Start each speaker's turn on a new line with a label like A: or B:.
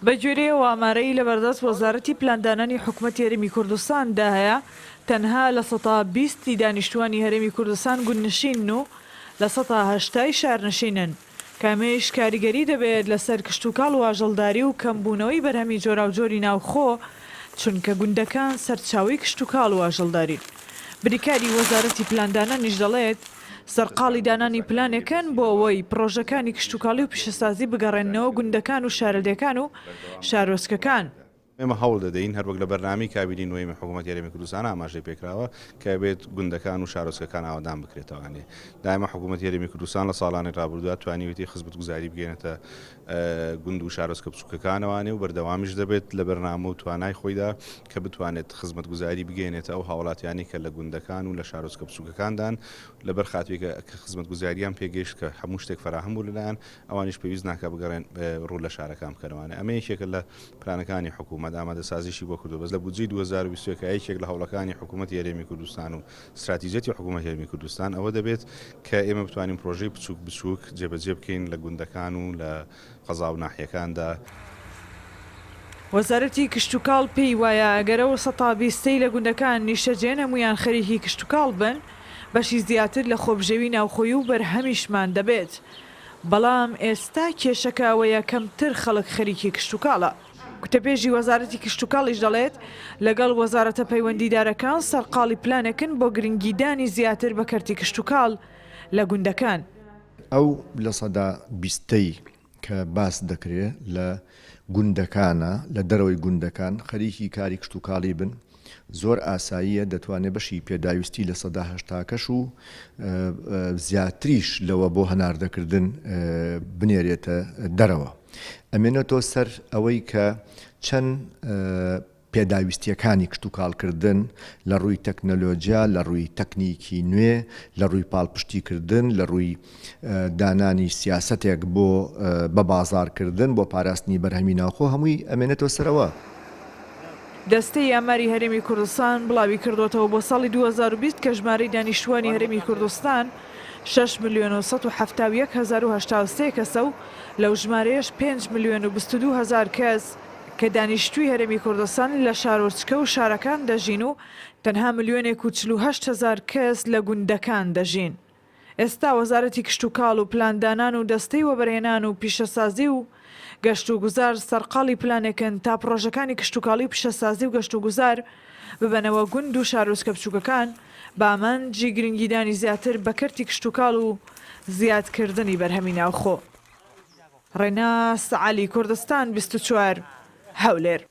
A: بەگوێرەی ئەو ئامارەی لەبەردەست وەزارەتی پلاندانانی حکومەتی هەرێمی کوردستان دا هەیە، تەنها 20% ی دانیشتووانی هەرێمی کوردستان گوندنشینن و 80% ی شارنشینن، کە ئەمەیش کاریگەری دەبێت لەسەر کشتوکاڵ و ئاژەڵداری و کەمبوونەوەی بەرهەمی جۆراوجۆری ناوخۆ، چونکە گوندەکان سەرچاوەی کشتوکاڵ و ئاژەڵدارین. بریکاری وەزارەتی پلاندانانیش دەڵێت، سەرقاڵی دانانی پلانێکن بۆ ئەوەی پڕۆژەکانی کشتوکاڵی و پیشەسازی بگەڕێننەوە گوندەکان و شارەدێکان و شارۆچکەکان.
B: ئێمە هەوڵ دەدەین هەروەک لە بەرنامەی کابینەی نۆیەمی حکوومەتی هەرێمی کوردستان ئاماژەی پێکراوە کە بێت گوندەکان و شارۆچکەکان ئاوەدان بکرێتەوانێ. دایمە حکوومەتی هەرێمی کوردستان لە ساڵانی ڕابردوودا توانیویەتی خزمەتگوزاری بگەیەنێتە گوند و شارۆچکە بچووکەکانەوانێ و بەردەوامیش دەبێت لە بەرنامە و توانای خۆیدا کە بتوانێت خزمەتگوزاری بگەیەنێتە ئەو هاوڵاتیانەی کە لە گوندەکان و لە شارۆچکە بچووکەکاندان لەبەر خاتری کە خزمەتگوزاریان پێگەیشت کە هەموو شتێک فەراهەم بوو لەلایان ئەوانیش پێویست ناکا بگەڕێن ڕوو لە شارەکان بکەنەوانێ ئەمە یەکێکە لە پلانەکانی حکوومەت ئامادەسازیشی بۆ کردووە بەس لە بودجەی 2021 یەکێک لە هەوڵەکانی حکوومەتی هەرێمی کوردستان و ستراتیجیەتی حکوومەتی هەرێمی کوردستان ئەوە دەبێت کە ئێمە بتوانین پرۆژەی بچووک بچووک جێبەجێ بکەین لە گوندەکان و لە قەزا و ناحیەکاندا.
A: وەزارەتی کشتوکاڵ پێی وایە ئەگەر ئەو سەتا بیستەی لە گوندەکان نیشتەجێن هەموویان خەریکی کشتوکاڵ بن بەشی زیاتر لە خۆبژێوی ناوخۆیی و بەرهەمیشمان دەبێت بەڵام ئێستا کێشەکە ئەوەیە کەمتر خەڵک خەریکی کشتوکاڵە. گوتەبێژی وەزارەتی کشتوکاڵیش دەڵێت، لەگەڵ وەزارەتە پەیوەندیدارەکان سەرقاڵی پلانێکن بۆ گرنگیدانی زیاتر بە کەرتی کشتوکاڵ لە گوندەکان.
C: ئەو لەسەدا بیستەی کە باس دەکرێ لە گوندەکانە، لە دەرەوەی گوندەکان خەریکی کاری کشتوکاڵی بن، زۆر ئاساییە دەتوانێ بەشی پێداویستی لە سەدا هەشتاکەش و زیاتریش لەوە بۆ هەناردەکردن بنێرێتە دەرەوە. ئەمێنێتەوە سەر ئەوەی کە چەند پێداویستییەکانی کشتوکاڵکردن لە ڕووی تەکنەلۆجیا، لە ڕووی تەکنیکی نوێ، لە ڕووی پاڵپشتیکردن، لە ڕووی دانانی سیاسەتێک بۆ بە بازاڕکردن، بۆ پاراستنی بەرهەمی ناوخۆ هەمووی ئەمێنێتەوە سەر ئەوە.
A: دەستەی ئاماری هەرێمی کوردستان بڵاویکردووەتەوە، بۆ ساڵی 2020 کە ژمارەی دانیشتووانی هەرێمی کوردستان شەش ملیۆن و 171 هەزار و 83 کەسە و لەو ژمارەیەش پێنج ملیۆن و 22 هەزار کەس کە دانیشتووی هەرێمی کوردستان لە شارۆچکە و شارەکان دەژین و تەنها ملیۆنێک و 48 هەزار کەس لە گوندەکان دەژین. ئێستا وەزارەتی کشتوکاڵ و پلاندانان و دەستەی وەبەرهێنان و پیشەسازی و گەشتوگوزار سەرقاڵی پلانێکن تا پڕۆژەکانی کشتوکاڵی و پیشەسازی و گەشتوگوزار ببەنەوە گوند و شارۆچکە بچووکەکان بە ئامانجی گرنگیدانی زیاتر بە کەرتی کشتوکاڵ و زیادکردنی بەرهەمی ناوخۆ. ڕێناس عەلی، کوردستان 24، هەولێر.